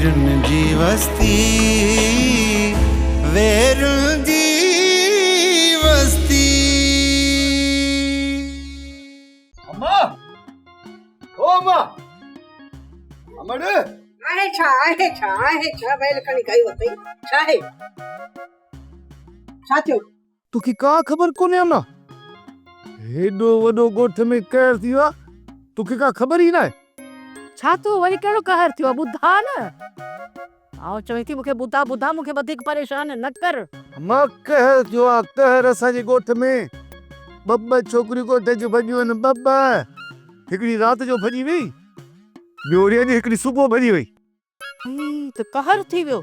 ويرن جي وستي، ويرن جي وستي. اما، او اما، امڙ. آهي ڇا، آهي ڇا، آهي ڇا، ويل کڻي ڪئي اٿئي، ڇا آهي؟ ڇا ٿيو؟ توکي ڪا خبر ڪونهي اما، هيڏو وڏو ڳوٺ ۾ قهر ٿي ويو آهي، توکي ڪا خبر ئي ناهي. ڇا ٿيو، وري ڪهڙو قهر ٿيو آهي، ٻڌاء نه. آئون چوين ٿي مون کي ٻڌاء، ٻڌاء، مون کي وڌيڪ پريشان نه ڪر. اما قهر ٿيو آهي، قهر اسان جي ڳوٺ ۾، ٻه ٻه ڇوڪريون ڳوٺ جون ڀڄيون آهن، ٻه ٻه، هڪڙي رات جو ڀڄي وئي، ٻيو وري اڄ هڪڙي صبح ڀڄي وئي. هي ته قهر ٿي ويو.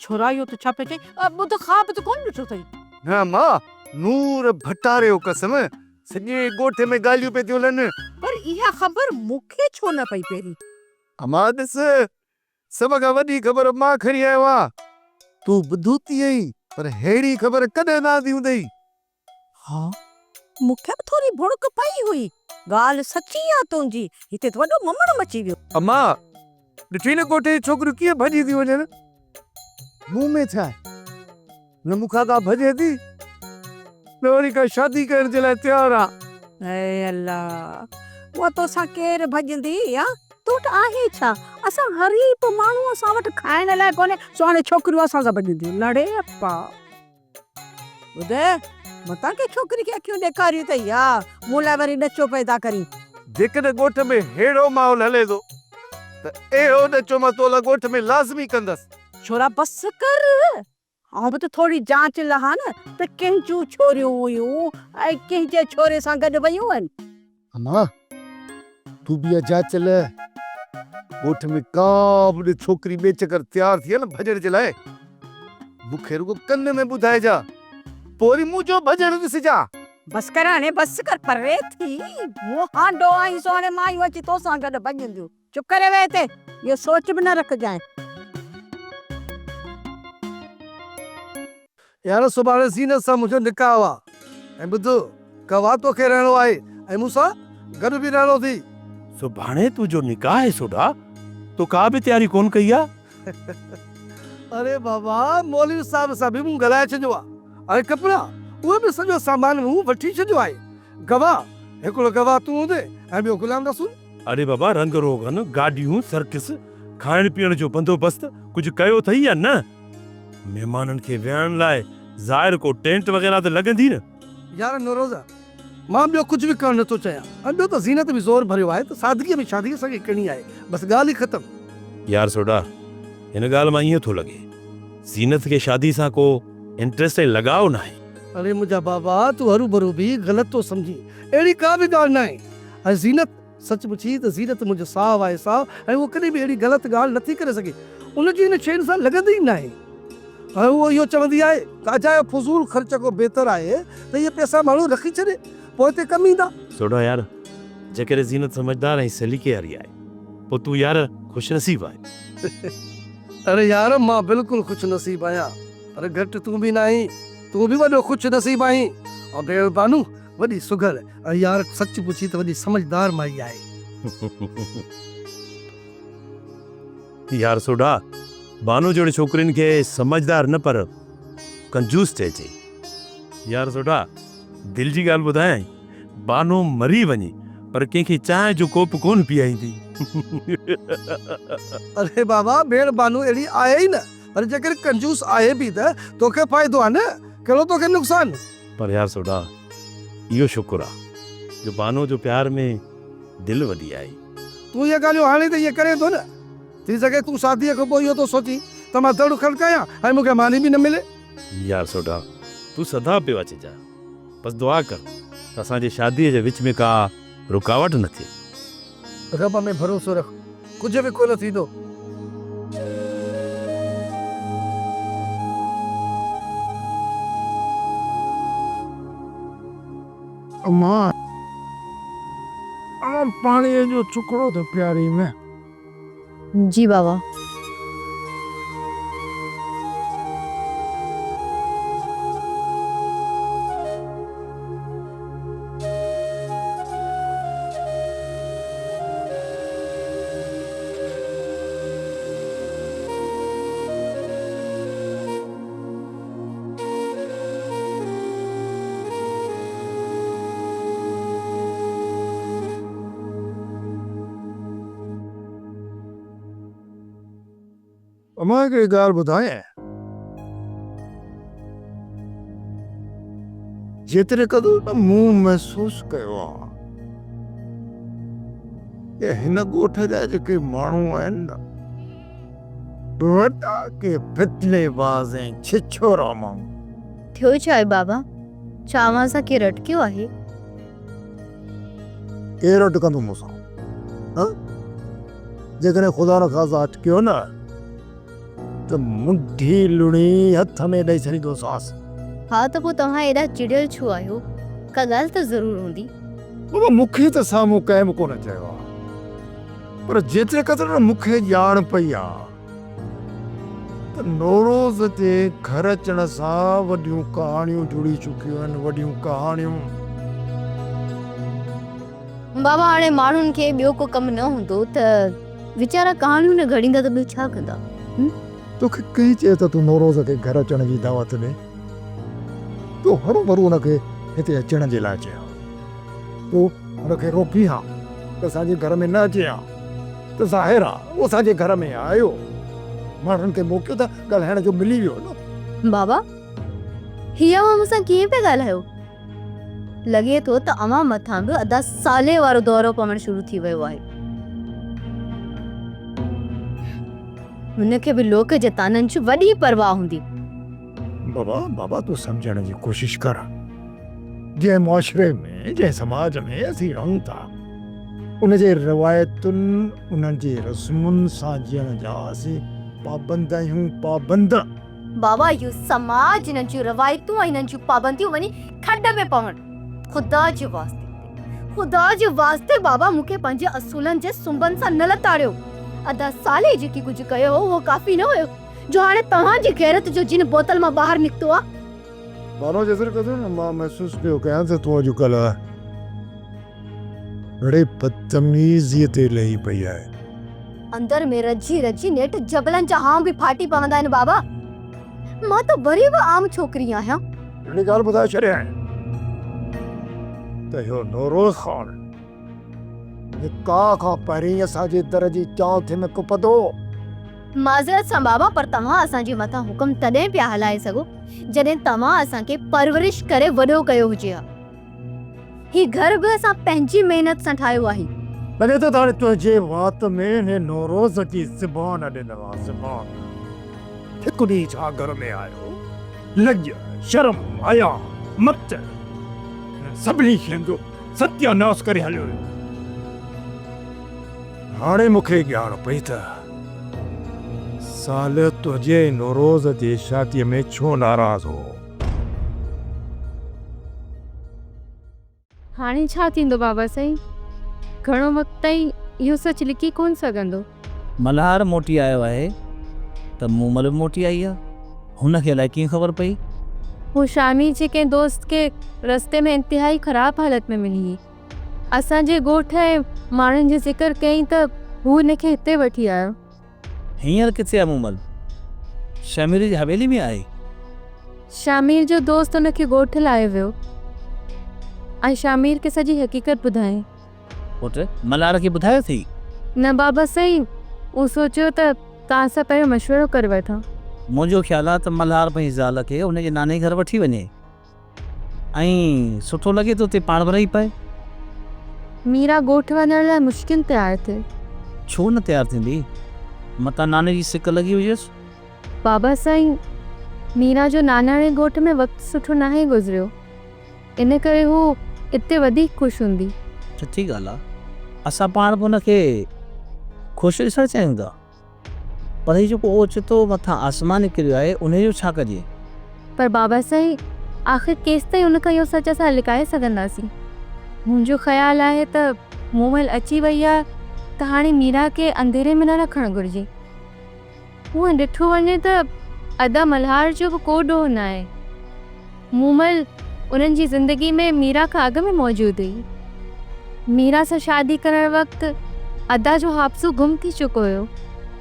ڇورا اهو ته ڇا پيو چئين؟ ٻڌ خواب ته ڪونه ڏٺو اٿئي؟ نه اما، نور ڀٽاري جو قسم، سڄي ڳوٺ ۾ ڳالهيون پئي ٿيون هلن. پر اها خبر مون کي ڇو نه پئي پهرين؟ اما ڏس، سڀ کان وڏي خبر مان کڻي آيو آهيان. تون ٻڌو ٿي آهين، پر ههڙي خبر ڪڏهن نه آندي هوندئي. ها، مون کي به ٿوري ڀڻڪ پئي هئي. ڳالهه سچي آ تنهنجي، هتي ته وڏو ممڻ مچي ويو. اما، ڏٺئي نه ڳوٺ جون ڇوڪريون ڪيئن ڀڄي ٿيون وڃن. مون ۾ ڇا آهي، نه مون کان ڪا ڀڄي ٿي، نه وري ڪا شادي ڪرڻ جي لاء تيار آ. اي الله، اها توسان ڪير ڀڄندي ها؟ تو وٽ آهي ڇا؟ اسان غريب ماڻهو، اسان وٽ کائڻ لاء ڪونهي، سو هاڻي ڇوڪريون اسان سان ڀڄنديون. لڙي اپا. ٻڌ، متان ڪنهن ڇوڪري کي اکيون ڏيکاريون اٿئي ها، مون لاء وري ڏچو پيدا ڪرين. جيڪڏهن ڳوٺ ۾ ههڙو ماحول هلي ٿو ته اهڙو ڏچو مان تو لاء ڳوٺ ۾ لازمي ڪندس. ڇورا بس ڪر، آئون به ته ٿوري جانچ لهان نه ته ڪنهن جون ڇوريون هيون ۽ ڪنهن جي ڇوري سان گڏ ويون آهن. امان، تون به اها جاچ لهه. ڳوٺ ۾ ڪا به ڇوڪري ٻئي چڪر تيار ٿي آهي نه ڀڄڻ جي لاء، مون کي رڳو ڪن ۾ ٻڌائجان، پوء وري منهنجو ڀڄڻ ڏسجان. بس ڪر هاڻي، بس ڪر، پري ٿي، مون هانڊو آهين سو هاڻي مايون اچي توسان گڏ ڀڄنديون. چپ ڪري ويهه هتي، اهو سوچ به نه رکجانء. يار سڀاڻي زينت سان منهنجو نڪاح آ ۽ ٻڌ گواهه توکي رهڻو آهي ۽ مون سان گڏ به رهڻو ٿي. سڀاڻي تنهنجو نڪاح آهي سوڍا، تو ڪا به تياري ڪونه ڪئي آ؟ اري بابا مولوي صاحب سان به مون ڳالهائي ڇڏيو آ ۽ ڪپڙا اهي به سڄو سامان مون وٺي ڇڏيو آهي. گواهه هڪڙو گواهه تون هوندين ۽ ٻيو غلام رسول. اڙي بابا رنگ روغن، گاڏيون، سرڪس، کائڻ پيئڻ جو بندوبست ڪجهه ڪيو اٿئي يا نه؟ مهمانن کي ويهڻ لاء ظاهر ڪو ٽينٽ وغيره ته لڳندي نه؟ يار نوروز، مان ٻيو ڪجهه به ڪرڻ نٿو چاهيان ۽ ٻيو ته زينت به زور ڀريو آهي ته سادگيء ۾ شادي اسان کي ڪرڻي آهي، بس ڳالهه ئي ختم. يار سوڍا، هن ڳالهه مان ائين ٿو لڳي زينت کي شادي سان ڪو انٽريسٽ ۽ لڳاء ناهي. اڙي منهنجا بابا، تون هروڀرو به غلط ٿو سمجهين، اهڙي ڪا به ڳالهه ناهي ۽ زينت. سچ پڇين ته زينت منهنجو ساهه آهي ساهه ۽ هوء ڪڏهن به اهڙي غلط ڳالهه نٿي ڪري سگهي. ان جي ان شين سان لڳندي ئي ناهي ۽ هوء اهو چوندي آهي ته اجايو فضول خرچ کان بهتر آهي ته اهي پئسا ماڻهو رکي ڇڏي، پوئتي ڪم ايندا. سوڍا يار، جيڪڏهن زينت سمجهدار ۽ سليقي واري آهي، پوء تون يار خوش نصيب آهين. اڙي يار، مان بلڪل خوش نصيب آهيان، پر گهٽ تون به ناهين، تون به وڏو خوش نصيب آهين. ۽ ڀيڻ بانو وڏي سگهڙ ۽ يار سچ پڇين ته وڏي سمجهدار مائي آهي. يار سوڍا، بانو جهڙي ڇوڪرين کي سمجهدار نه پر ڪنجوس چئجي. يار سوڍا، دل جي ڳالهه ٻڌايانء، بانو مري وڃي پر ڪنهن کي چانهه جو ڪوپ ڪونه پيئائيندي. اري بابا، ڀيڻ بانو اهڙي آهي ئي نه، پر جيڪڏهن ڪنجوس آهي به ته توکي فائدو آهي نه، ڪهڙو توکي نقصان. پر يار سوڍا اهو شڪر آ جو بانو جو پيار ۾ دل وڏي آهي. تون اهي ڳالهيون هاڻي ته ائين ڪرين ٿو نه. ٿي سگهي تون شاديء کان پوء اهو ٿو سوچين ته مان دڙ کڙڪايان ۽ مون کي ماني به نه ملي. يار سوڍا تون سدا پيو اچجان. بس دعا ڪر ته اسان جي شاديء جي وچ ۾ ڪا رڪاوٽ نه ٿئي. رب ۾ ڀروسو رک، ڪجهه به ڪونه ٿيندو. امان، امان پاڻيء جو ٽڪڙو ته پيارين نه. جي بابا. امان هڪڙي ڳالهه ٻڌايانء. جيتري قدر نه مون محسوس ڪيو آ ته هن ڳوٺ جا جيڪي ماڻهو آهن نه وڏا ڪي فتني باز ۽ ڇڇورا ماڻهو. ٿيو ڇا آهي بابا؟ ڇا اوهان سان ڪير اٽڪيو آهي؟ ڪير اٽڪندو مون سان؟ ها؟ جيڪڏهن خدا نخواسته اٽڪيو نه ته منڍي لڻي هٿ ۾ ڏئي ڇڏيندوسانس. ها ته پوء توهان ايڏا چڙيل ڇو آهيو؟ ڪا ڳالهه ته ضرور هوندي. بابا مون کي ته سامهون ڪنهن به ڪونه چيو آهي، پر جيتري قدر نه مون کي ڄاڻ پئي آهي ته نوروز جي گهر اچڻ سان وڏيون ڪهاڻيون جڙي چڪيون آهن، وڏيون ڪهاڻيون. بابا هاڻي ماڻهن کي ٻيو ڪو ڪم نه هوندو ته ويچارا ڪهاڻيون نه گهڙيندا ته ٻيو ڇا ڪندا؟ توکي ڪنهن چيو ته تون نوروز کي گهر اچڻ جي دعوت ڏي؟ تو هروڀرو هن کي هتي اچڻ جي لاء چيو. تو هن کي روڪين ها ته اسان جي گهر ۾ نه اچي ها ته ظاهر آ هو اسان جي گهر ۾ آيو. ماڻهن کي موقعو ته ڳالهائڻ جو ملي ويو نه. بابا هي اوهان مون سان ڪيئن پيا ڳالهايو؟ لڳي ٿو ته اوهان مٿان به ادا صالح وارو دورو پوڻ شروع ٿي ويو آهي. هن کي به لوڪ جي طعنن جي وڏي پرواهه هوندي. بابا بابا تون سمجهڻ جي ڪوشش ڪر. جنهن معاشري ۾ جنهن سماج ۾ اسين رهون ٿا ان جي روايتن انهن جي رسمن سان جيئڻ جا اسين پابند آهيون پابند. بابا اهو سماج انهن جون روايتون ۽ انهن جون پابنديون وڃي کڏ ۾ پوڻ. خدا جي واسطي خدا جي واسطي بابا مون کي پنهنجي اصولن جي سنبن سان نه لتاڙيو. ادا صالح جيڪي ڪجهه ڪيو هو اهو ڪافي نه هيو جو هاڻي توهان جي غيرت جو جن بوتل مان ٻاهر نڪتو آ. بانو جيتري قدر نه مان محسوس پيو ڪيان ته تون اڄڪلهه گهڻي بدتميزيء تي لهي پئي آهين. اندر ۾ رجهي رجهي نيٺ جبلن جا هانء به ڦاٽي پوندا آهن بابا. مان ته وري به عام ڇوڪري آهيان. هڪڙي ڳالهه ٻڌائي ڇڏيانء ته اهو نوروز خان نڪاح کان پهرين اسان جي در جي چانئٺ ۾ ڪپندو. معذرت سان بابا پر توهان اسان جي مٿان حڪم تڏهن پيا هلائي سگهو جڏهن توهان اسان کي پرورش ڪري وڏو ڪيو هجي ها. هي گهر به اسان پنهنجي محنت سان ٺاهيو آهي. لڳي ٿو ته هاڻي تنهنجي وات ۾ انهي نوروز جي زبان ڏنل آ، زبان. هڪ ڏينهن ڇا گهر ۾ آيو، لڄ، شرم، حيا، مت، انهن سڀني شين جو ستياناس ڪري هليو ويو. هاڻي مون کي ڄاڻ پئي ته صالح تنهنجي ۽ نوروز جي شاديء ۾ ڇو ناراض هو. هاڻي ڇا ٿيندو بابا سائين؟ گهڻو وقت تائين اهو سچ لڪي ڪونه سگهندو. ملهار موٽي آيو آهي ته مومل به موٽي آئي آهي. هن کي الائي ڪيئن خبر پئي. هو شامي جي ڪنهن دوست کي رستي ۾ انتهائي خراب حالت ۾ ملي هئي. اسان جي ڳوٺ ۽ ماڻهن جو ذڪر ڪيائين ته هو هن کي هتي وٺي آيو. هينئر ڪٿي آهي مومل؟ شهمير جي حويلي ۾ آهي؟ شهمير جو دوست ان کي ڳوٺ لاهي ويو ۽ شهمير کي سڄي حقيقت ٻڌايائين. پٽ، ملهار کي ٻڌايو اٿئي؟ نه بابا سائين، مون سوچيو ته توهان سان پهريون مشورو ڪري وٺان. منهنجو خيال آهي ته ملهار پنهنجي زال کي هن جي ناني گهر وٺي وڃي ۽ سٺو لڳي ته اتي پاڻ به رهي پئي. ميرا ڳوٺ وڃڻ لاء مشڪل تيار ٿئي. ڇو نه تيار ٿيندي؟ متان ناني جي سڪ لڳي هجيس. بابا سائين، ميرا جو ناناڻي ڳوٺ ۾ وقت سٺو ناهي گذريو. ان ڪري هو اتي وڌيڪ خوش هوندي. سٺي ڳالهه آ. اسان پاڻ به ان کي خوش ڏسڻ چاهيون ٿا. پر هي جيڪو اوچتو مٿان آسمان ڪريو آهي، انهيء جو ڇا ڪجي؟ پر بابا سائين، آخر ڪيستائين ان کان اهو سچ اسان لڪائي سگهنداسين؟ منهنجو خيال آهي ته مومل اچي وئي آهي ته هاڻي ميرا کي انڌيري ۾ نه رکڻ گهرجي. هونئن ڏٺو وڃي ته ادا ملهار جو به ڪو ڏوهه ناهي. مومل انهن جي زندگي ۾ ميرا کان اڳ ۾ موجود هئي. ميرا سان شادي ڪرڻ وقت ادا جو حافظو گم ٿي چڪو هيو،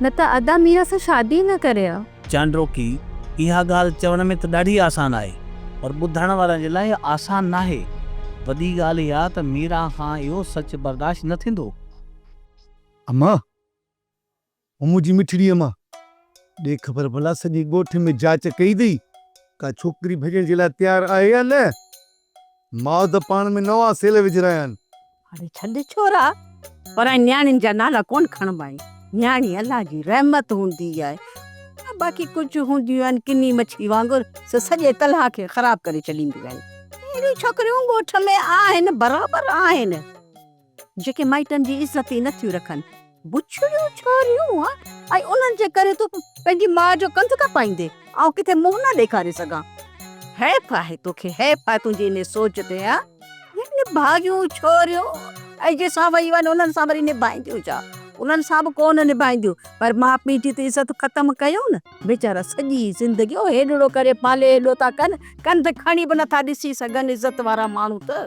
نه ته ادا ميرا سان شادي ئي نه ڪري ها. چانڊوڪي، اها ڳالهه چوڻ ۾ ته ڏاڍي آسان آهي، پر ٻڌڻ وارن جي لاء آسان ناهي. وڏي ڳالهه اها ته ميرا کان اهو سچ برداشت نه ٿيندو. امان! او منهنجي مٺڙي امان! ڏي خبر ڀلا سڄي ڳوٺ ۾ جاچ ڪئي اٿئي ڪا ڇوڪري ڀڄڻ جي لاء تيار آهي يا نه؟ ماء ته پاڻ ۾ نوان سيل وجهرايا آهن. اڙي ڇڏ ڇورا، پرائين نياڻين جا نالا ڪونه کڻبا آهن. نياڻي الله جي رحمت هوندي آهي. باقي ڪجهه هونديون آهن ڪني مڇي وانگر سي سڄي تلاء کي خراب ڪري ڇڏينديون آهن. اهڙيون ڇوڪريون ڳوٺ ۾ آهن برابر آهن. جيڪي مائٽن جي عزت ئي نٿيون رکن. بڇڙيون ڇوريون ها ۽ انهن جي ڪري تون پنهنجي ماء جو ڪنڌ ڪپائيندين. آئون ڪٿي منهن نه ڏيکاري سگهان. حيف آهي توکي، حيف آهي تنهنجي انهي سوچ تي ها. نڀاڳيون ڇوريون ۽ جي سان ويون آهن انهن سان وري نڀائينديون ڇا؟ انهن سان به ڪونه نڀائينديون. پر ماء پيء جي ته عزت ختم ڪيو نه. ويچارا سڄي زندگي او هيڏڙو ڪري پالي هيڏو ٿا ڪن، ڪنڌ کڻي به نٿا ڏسي سگهن عزت وارا ماڻهو ته.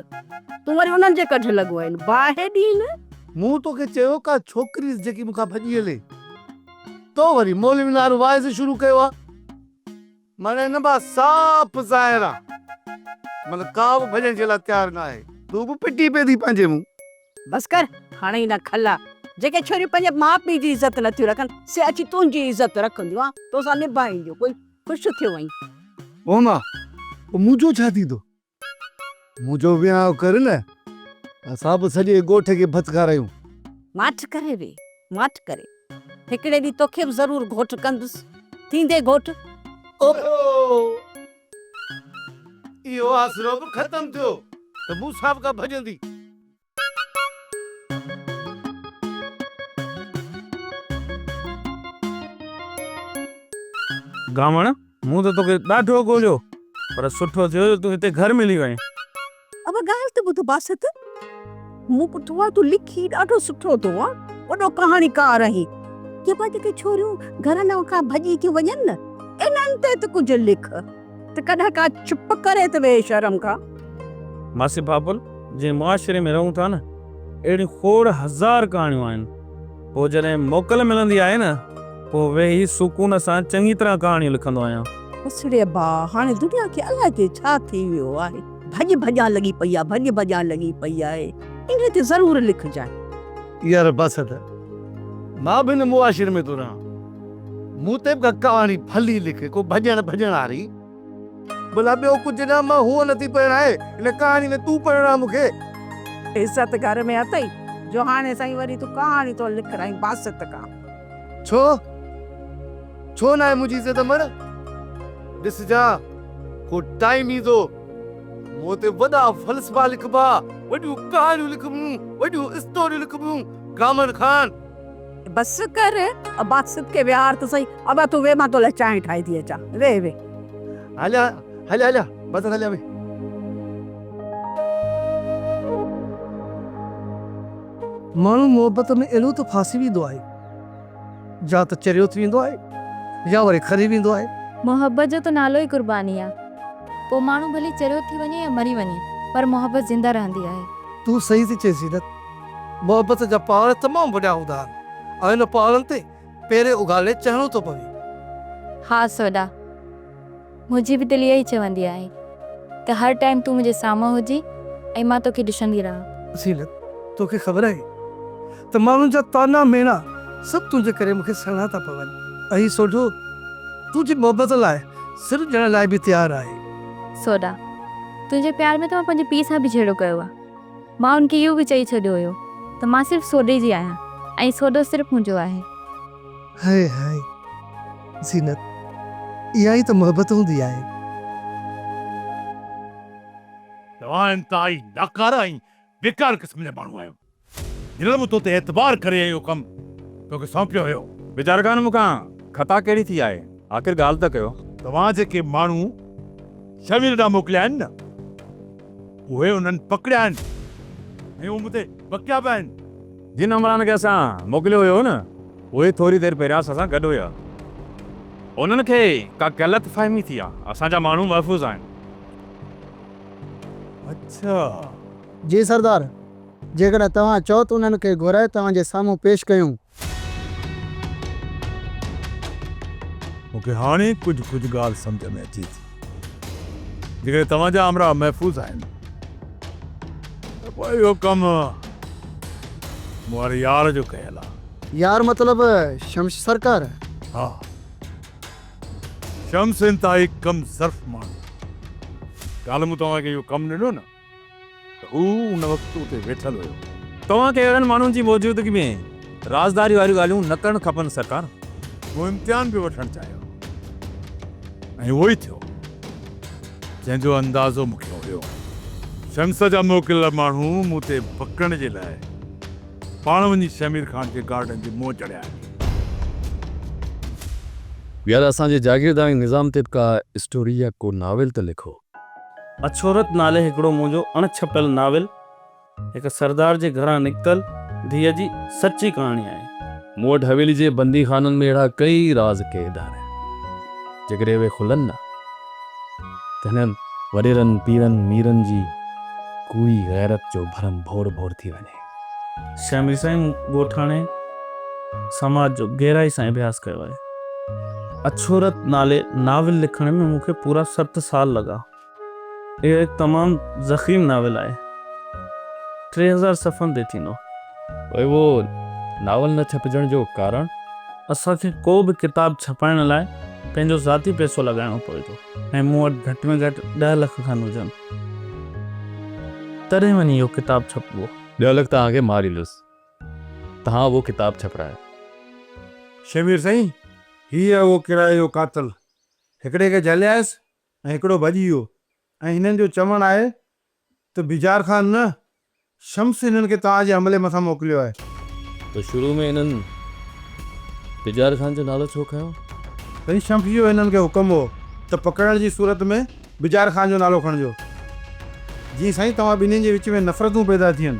تون وري انهن جي ڪڍ لڳو آهين. باهه ڏين. مون توکي چيو ڪا ڇوڪري ڏس جيڪي مون کان ڀڄي هلي. تو وري مولوين وارو واعظ شروع ڪيو آ. معنيٰ نه با صاف ظاهر آ. معنيٰ ڪا به ڀڄڻ جي لاء تيار ناهي. تون به پٽي پئي ٿي پنهنجي منهن. بس ڪر هاڻي نه کلا. جيڪي ڇوريون پنهنجي ماء پيء جي عزت نٿيون رکن سي اچي تنهنجي عزت رکنديون ها توسان نڀائينديون ڪوئي خوش ٿيو وئين. او مان پوء منهنجو ڇا ٿيندو؟ منهنجو وهانء ڪر نه اسان به سڄي ڳوٺ کي ڀت کارايون. ماٺ ڪري ويهه ماٺ ڪري. هڪڙي ڏينهن توکي به ضرور گهوٽ ڪندس. ٿيندي گهوٽ. اوهو اهو آسرو به ختم ٿيو ته مون سان به ڪا ڀڄندي. گانوڻ، مون ته توکي ڏاڍو ڳوليو، پر سٺو ٿيو جو تون هتي گهر ملي وئين. ابا ڳالهه ته ٻڌ باسط، مون ٻڌو آهي تون لکي ڏاڍو سٺو ٿو هان، وڏو ڪهاڻيڪار آهين. ڪي جيڪي ڇوريون گهرن کان ڀڄي ٿيون وڃن نه، انهن تي ته ڪجهه لک. ته ڪڏهن ڪا چپ ڪري ته ويهي شرم کان. ماسي بابل، جنهن معاشري ۾ رهون ٿا نه، اهڙيون کوڙ هزار ڪهاڻيون آهن. پوء جڏهن موڪل ملندي آهي نه، پوء ويهي سڪون سان چڱي طرح ڪهاڻيون لکندو آهيان. بس ڙي ابا، هاڻي دنيا کي الائجي ڇا ٿي ويو آهي. ڀڄ ڀڄان لڳي پئي آهي، ڀڄ ڀڄان لڳي پئي آهي. انهيء تي ضرور لکجانء. يار باسط، مان به هن معاشري ۾ ٿو رهان. مون تي به ڪا ڪهاڻي ڀلي لک، ڪو ڀڄڻ ڀڄڻ واري. ڀلا ٻيو ڪجهه نه، مان هونء نٿي پرڻائي، هن ڪهاڻي ۾ تون پرڻاء مون کي. عزت گهر ۾ اٿئي، جو هاڻي سائين وري تون ڪهاڻي ٿو لکرائين باسط کان. ڇو؟ ڇو ناهي منهنجي عزت امڙ؟ ڏسجان، ڪو ٽائيم ايندو، مون تي وڏا فلسفا لکبا، وڏيون ڪهاڻيون لکبيون، وڏيون اسٽوريون لکبيون، گامڻ خان. بس ڪر باسط کي ويهار ته سهي. ابا تون ويهه مان تو لاء چانهه ٺاهي ٿي اچان. ويهه ويهه. هليا هليا هليا باسط هليا ويهه. ماڻهو محبت ۾ اهڙو ته ڦاسي ويندو آهي يا ته چريو ٿي ويندو آهي يا وري کري ويندو آهي. محبت جو ته نالو ئي قرباني آ. پوء ماڻهو ڀلي چريو ٿي وڃي يا مري وڃي پر محبت زنده رهندي آهي. تون صحيح ٿي چئين زينت. محبت جا پهاڙ تمام وڏا هوندا آهن ۽ ان پهاڙن تي پيرين اگهاڙي چڙهڻو ٿو پوي. ها سوڍا، منهنجي به دل اها ئي چوندي آهي ته هر ٽائيم تون منهنجي سامهون هجين ۽ مان توکي ڏسندي رهان. زينت، توکي خبر آهي ته ماڻهن جا طعنا ميڻا سڀ تنهنجي ڪري مون کي سهڻا ٿا پون ۽ سوڍو تنهنجي محبت لاء سر ڏيڻ لاء به تيار آهي. سوڍا، تنهنجي پيار ۾ ته مان پنهنجي پيء سان به جهيڙو ڪيو آهي. مان ان کي اهو به چئي ڇڏيو هيو ته مان صرف سوڍي جي آهيان ۽ سوڍو صرف منهنجو آهي. هاء هاء زينت اها ئي ته محبت هوندي آهي. توهان انتهائي ناڪاره ۽ بيڪار قسم جا ماڻهو آهيو. جنرل مون تو تي اعتبار ڪري اهو ڪم توکي سونپيو هيو. ويچار خان مون کان خطا ڪهڙي ٿي آهي؟ آخر ڳالهه ته ڪيو. توهان جيڪي ماڻهو شمير ڏانهن موڪليا آهن نه، اهي انهن پڪڙيا آهن ۽ اهي مون تي بڪيا به آهن. جن همراهن کي اسان موڪليو هيو نه، اهي ٿوري دير پهريان اسان سان گڏ هيا. انهن کي ڪا غلط فهمي ٿي آهي. اسان جا ماڻهو محفوظ آهن. اڇا! جي سردار! جيڪڏهن توهان چئو ته انهن کي گهرائي توهان جي سامهون پيش ڪيون. مون کي هاڻي ڪجهه ڪجهه ڳالهه سمجهه ۾ اچي ٿي. جيڪڏهن توهان جا همراهه محفوظ آهن ته پوء اهو ڪم مون واري يار جو ڪيل آهي. يار مطلب شمش سرڪار؟ ها. شمس انتهائي ڪم ظرف ماڻهو آهي. ڪالهه مون توهان کي اهو ڪم ڏنو نه ته هو ان وقت اتي ويٺل هيو. توهان کي اهڙن ماڻهن جي موجودگي ۾ رازداري واريون ڳالهيون نه ڪرڻ کپن سرڪار. مون امتحان به وٺڻ چاهيو ۽ اهو ئي ٿيو جنهن جو اندازو مون کي هيو. شمس جا موڪليل ماڻهو مون تي بڪڻ جي لاء پاڻ وڃي شهمير خان جي گارڊن جي منهن چڙهيا آهن. يار اسان جي جاگيرداڻي نظام تي به ڪا اسٽوري يا ڪو ناول ته لکو. اڇورت نالي هڪڙو منهنجو اڻ ڇپيل ناول هڪ سردار جي گهران نڪتل ڌيء جي سچي ڪهاڻي آهي. مون وٽ حويلي جي بنديخانن ۾ اهڙا ڪئي راز قيد آهن، جيڪڏهن اهي کلن نه ته هنن وڏيرن، پيرن، ميرن جي ڪوڙي غيرت جو ڀرم ڀور ڀور ٿي وڃي. شامل سائين مون ڳوٺاڻي سماج جو گهرائي سان اڀياس ڪيو آهي. اڇورت نالي ناول لکڻ ۾ مون کي پورا ست سال لڳا. اهو هڪ تمام ضخيم ناول آهي. 3000 صفحن تي ٿيندو. پوء اهو ناول نه ڇپجڻ جو ڪارڻ؟ اسان کي ڪو به ڪتاب ڇپائڻ لاء پنهنجو ذاتي پئسو لڳائڻو پوي ٿو ۽ مون وٽ گهٽ ۾ گهٽ ڏهه لک کن هجن تڏهن وڃي اهو ڪتاب ڇپبو. ڏهه لک توهان کي مان ڏيندس. توهان اهو ڪتاب ڇپرايو. شهمير سائين، هي آهي اهو ڪرائي جو قاتل. هڪڙي کي جهليائيس ۽ هڪڙو ڀڄي ويو ۽ هنن جو چوڻ آهي ته بجار خان نه، شمس هنن کي توهان جي حملي مٿان موڪليو آهي. ته شروع ۾ هنن بجار خان جو نالو ڇو کنيو؟ سائين شمس جو هنن کي حڪم هو ته پڪڙڻ جي صورت ۾ بجار خان جو نالو کڻجو. جيئن سائين توهان ٻنهين جي وچ ۾ نفرتون پيدا ٿين.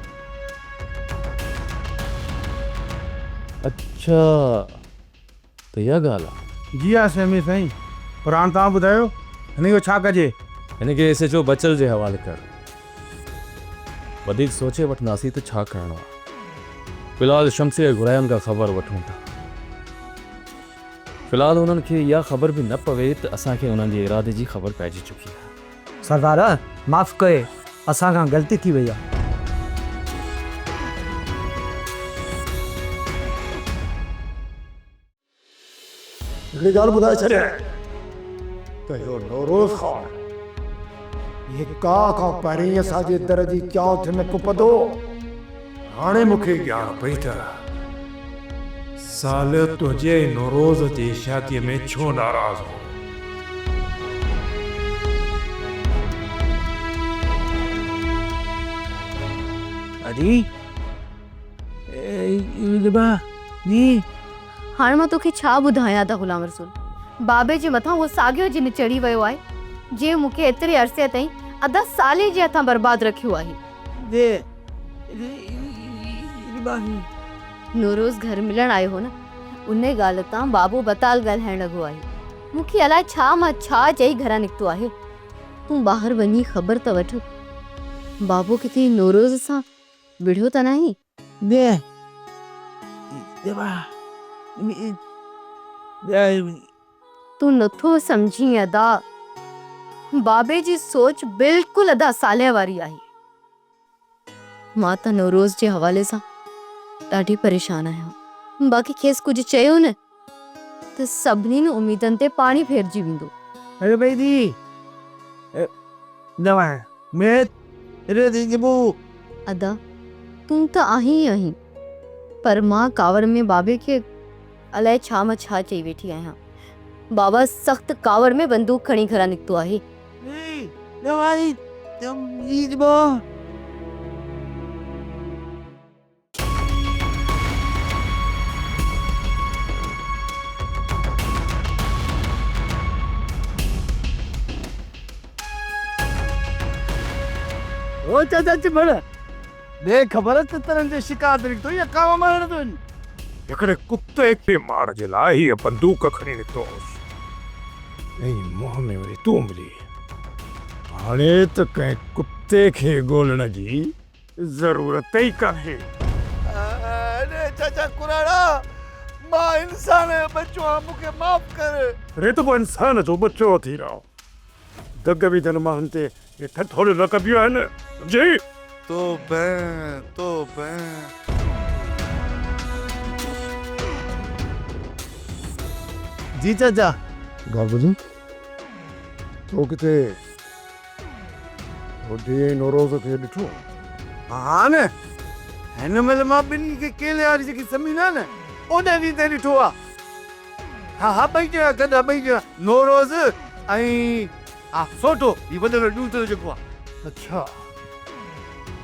اڇا ته اها ڳالهه آ. جي ها سيمي سائين، پر هاڻ توهان ٻڌايو هن جو ڇا ڪجي؟ هن کي ايس ايڇ او بچل جي حوالي ڪر. وڌيڪ سوچي وٺنداسين ته ڇا ڪرڻو آ. في الحال شمسي کي گهرائي ان کان خبر وٺون ٿا. في الحال انهن کي اها خبر به نه پوي ته اسان کي انهن جي ارادي جي خبر پئجي چڪي آهي. سردار معاف ڪري اسان کان غلطي ٿي وئي آ. هڪڙي ڳالهه ٻڌائي ڇڏيان ته اهو نوروز خان هي ڪا کان پهرين اسان جي در جي چانئٺ نه ڪپندو. هاڻي مون کي ڄاڻ پئي ته صالح تنهنجي ۽ نوروز جي شاديء ۾ ڇو ناراض هو. ادي با جي. هاڻ مان توکي ڇا ٻڌايان ادا غلام رسول، بابي جي مٿان اهو ساڳيو جن چڙهي ويو آهي، جنهن مون کي ايتري عرصي تائين ادا صالح جي هٿان برباد رکيو آهي. نوروز گهر ملڻ آيو هو نه، ان ڳالهه تان بابو بتال ڳالهائڻ لڳو آهي. مون کي الائي ڇا مان ڇا چئي گهران نڪتو آهي. تون ٻاهر وڃي خبر ته وٺ، بابو ڪٿي نوروز سان وڙهيو ته ناهي؟ تون نٿو سمجهين ادا، بابي جي سوچ بلڪل ادا صالح واري آهي. مان ته نوروز جي حوالي سان ڏاڍي پريشان آهيان. باقي کيس ڪجهه چيو نه ته سڀني اميدن تي پاڻي ڦيرجي ويندو. ادا تون ته آهين ئي آهين پر مان ڪاوڙ ۾ بابي کي الائي ڇا مان ڇا چئي ويٺي آهيان. بابا سخت ڪاوڙ ۾ بندوق کڻي گهران نڪتو آهي. او چاچا چڀڙ، ڏي خبر تترن جي شڪار تي نڪتو يا ڪانو مارڻ ٿو وڃين؟ هڪڙي ڪتي کي مارڻ جي لاء هيء بندوق کڻي نڪتو هوس ۽ منهن ۾ وري تون ملي. هاڻي ته ڪنهن ڪتي کي ڳولڻ جي ضرورت ئي ڪانهي. اڙي چاچا ڪراڙا، مان انسان جو ٻچو آهيان، مون کي معاف ڪر. ري ته پوء انسان جو ٻچو ٿي رهه. دڳ وڌل ماڻهن تي اهي ٺٺوليون نه ڪبيون آهن، سمجهئي؟ توبه توبه. جي چاچا. ڳالهه ٻڌ. تو ڪٿي ٻڍي ۽ نوروز کي ڏٺو؟ ها نه، هن مهل مان ٻنهي کي ڪيلي واري جيڪي زمين آهي نه، اوڏانهن ويندي ڏٺو آهي. ها ها ٻئي ڄڻا گڏ ها ٻئي ڄڻا نوروز ۽ ها سوڍو هي وڏو ڏوڌڙو جيڪو آهي. اڇا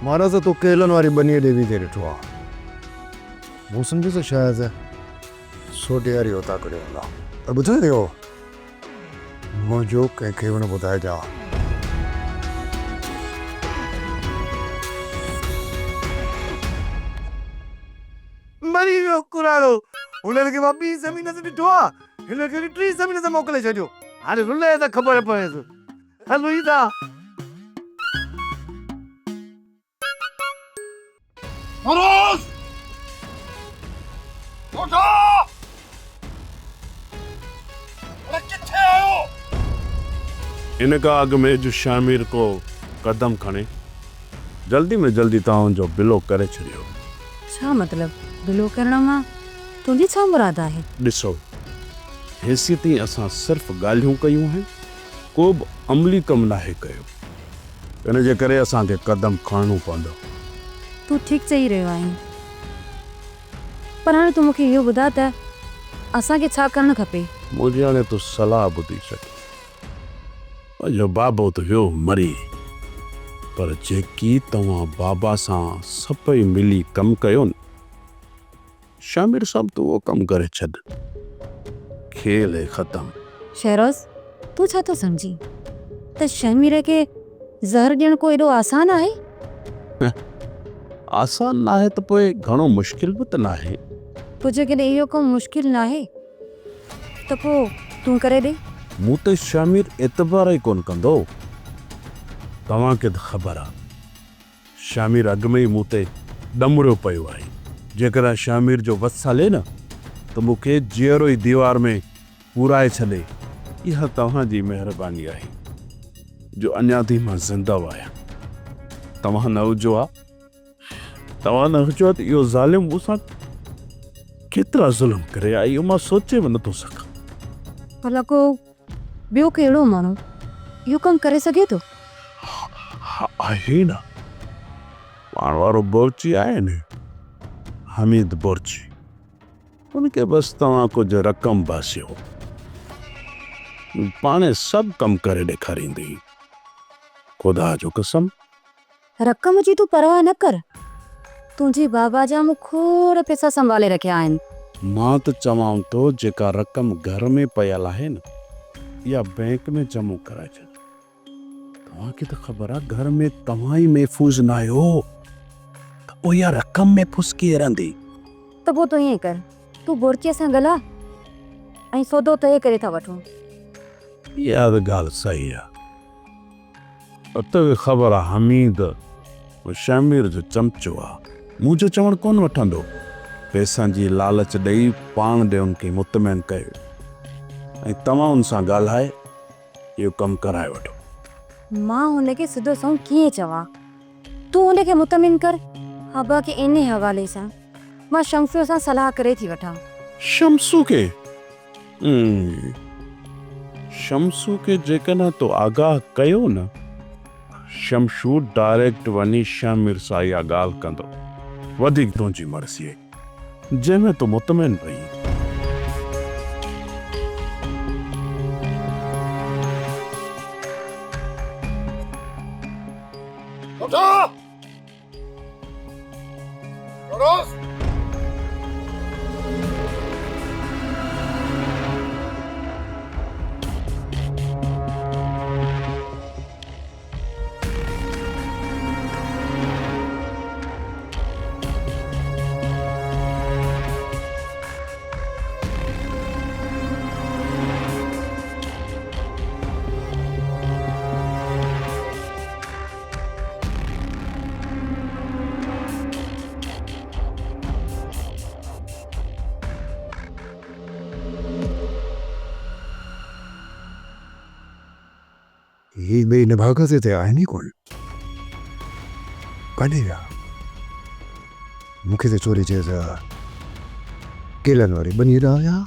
معنيٰ ته تو ڪيلن واري ٻنيء ڏي ويندي ڏٺو آهي. مون سمجهيو ته شايد سوڍي واري اوطاق ڏي هوندا. پر ٻڌو اهو منهنجو ڪنهن کي به نه ٻڌائجان. مري ويو ڪراڙو. هنن کي مان ٻي زمين تي ڏٺو آ، هن کي وري ٽين زمين تي موڪلي ڇڏيو. هاڻي رلي ته خبر پويس. هلون ئي ٿا. نوروز! سوڍا! اڙي ڪٿي آهيو؟ ان کان اڳ ۾ جو شاهمير ڪو قدم کڻي، جلدي ۾ جلدي توهان ان جو بلو ڪري ڇڏيو. ڇا مطلب؟ بلو ڪرڻ مان تنهنجي ڇا مراد آهي؟ ڏسو، هيسيتائين اسان صرف ڳالهيون ڪيون آهن، ڪو به عملي ڪم ناهي ڪيو. ان جي ڪري اسان کي قدم کڻڻو پوندو. تون ٺيڪ چئي رهيو آهين. پر هاڻي تون مون کي اهو ٻڌاء ته اسان کي ڇا ڪرڻ کپي؟ منهنجي هاڻي تون صلاح ٻڌي ڇڏ. منهنجو بابو ته ويو مري، پر جيڪي توهان بابا سان سڀئي ملي ڪم ڪيو نه، شاهمير صاحب تون اهو ڪم ڪري ڇڏ، کيل ئي ختم. شهروز، تون ڇا ٿو سمجهين ته شهمير کي زهر ڏيڻ ڪو ايڏو آسان آهي؟ آسان ناهي ته پوء گهڻو مشڪل به ته ناهي. پوء جيڪڏهن اهو ڪم مشڪل ناهي ته پوء تون ڪري ڏي. مون تي شهمير اعتبار ئي ڪونه ڪندو. توهان کي ته خبر آ، شهمير اڳ ۾ ئي مون تي ڏمريو پيو آهي. جيڪڏهن شهمير جو وس هلي نه ته مون کي جيئرو ئي ديوار ۾ پورائي ڇڏي. اها توهان جي مهرباني آهي جو اڃا تائين مان زنده آهيان. توهان نه هجو ها. توهان نه هجو ها ته اهو ظالم مون سان ڪيترا ظلم ڪري ها، اهو مان سوچي به نٿو سگهان. ڀلا ڪو ٻيو ڪهڙو ماڻهو اهو ڪم ڪري سگهي ٿو؟ ها آهي نه، پاڻ وارو بورچي آهي نه، حميد بورچي، ان کي بس توهان ڪجهه رقم باسيو، پاڻهي سڀ ڪم ڪري ڏيکاريندي، خدا جو قسم. رقم جي تون پرواهه نه ڪر. تنهنجي بابا جا مون کوڙ پئسا سنڀالي رکيا آهن. مان ته چوان ٿو جيڪا رقم گهر ۾ پيل آهي نه اها بئنڪ ۾ جمع ڪرائي ڇڏ. توهان کي ته خبر آهي گهر ۾ توهان ئي محفوظ ناهيو ته پوء اها رقم محفوظ ڪيئن رهندي؟ ته پوء تون ائين ڪر تون بورچيء سان ڳالهاء ۽ سودو طئي ڪري ٿا وٺون. اها به ڳالهه صحيح آهي. توکي خبر آ حميد شهمير جو چمچو آ، منهنجو چوڻ ڪونه وٺندو. پئسن جي لالچ ڏئي پاڻ ڏي ان کي مطمئن ڪيو ۽ توهان ان سان ڳالهائي اهو ڪم ڪرائي وٺو. مان هن کي سڌو سنئون ڪيئن چوان؟ تون هن کي مطمئن ڪر. ابا کي انهي حوالي سان مان شمسوء سان صلاح ڪري ٿي وٺان. شمسو کي؟ شمسو کي جيڪڏهن تو آگاهه ڪيو نه ته شمشو ڊائريڪٽ وڃي شهمير سان اها ڳالهه ڪندو. وڌيڪ تنهنجي مرضي جنهن ۾ تون مطمئن رهين. هي ٻئي نڀاڳا تي ته آهن ئي ڪونه. ڪاڏي ويا؟ مون کي ته چوري چيو ته ڪيلن واري ٻنيء ڏانهن ويا.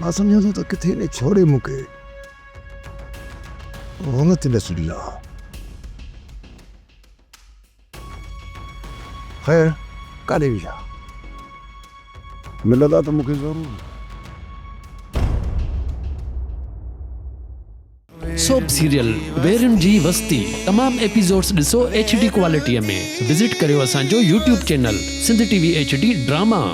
مان سمجهان ٿو ته ڪٿي ان ڇوري مون کي غلط ڏس ڏنا. خير ڪاڏي ويا؟ ملندا ته مون کي ضرور. سوپ سيريل ويرين جي وستي تمام ايپيسوڊس ڏسو ايڇ ڊي ڪوالٽي ۾ وزٽ ڪريو اسان جو YouTube channel Sindh T V H D drama.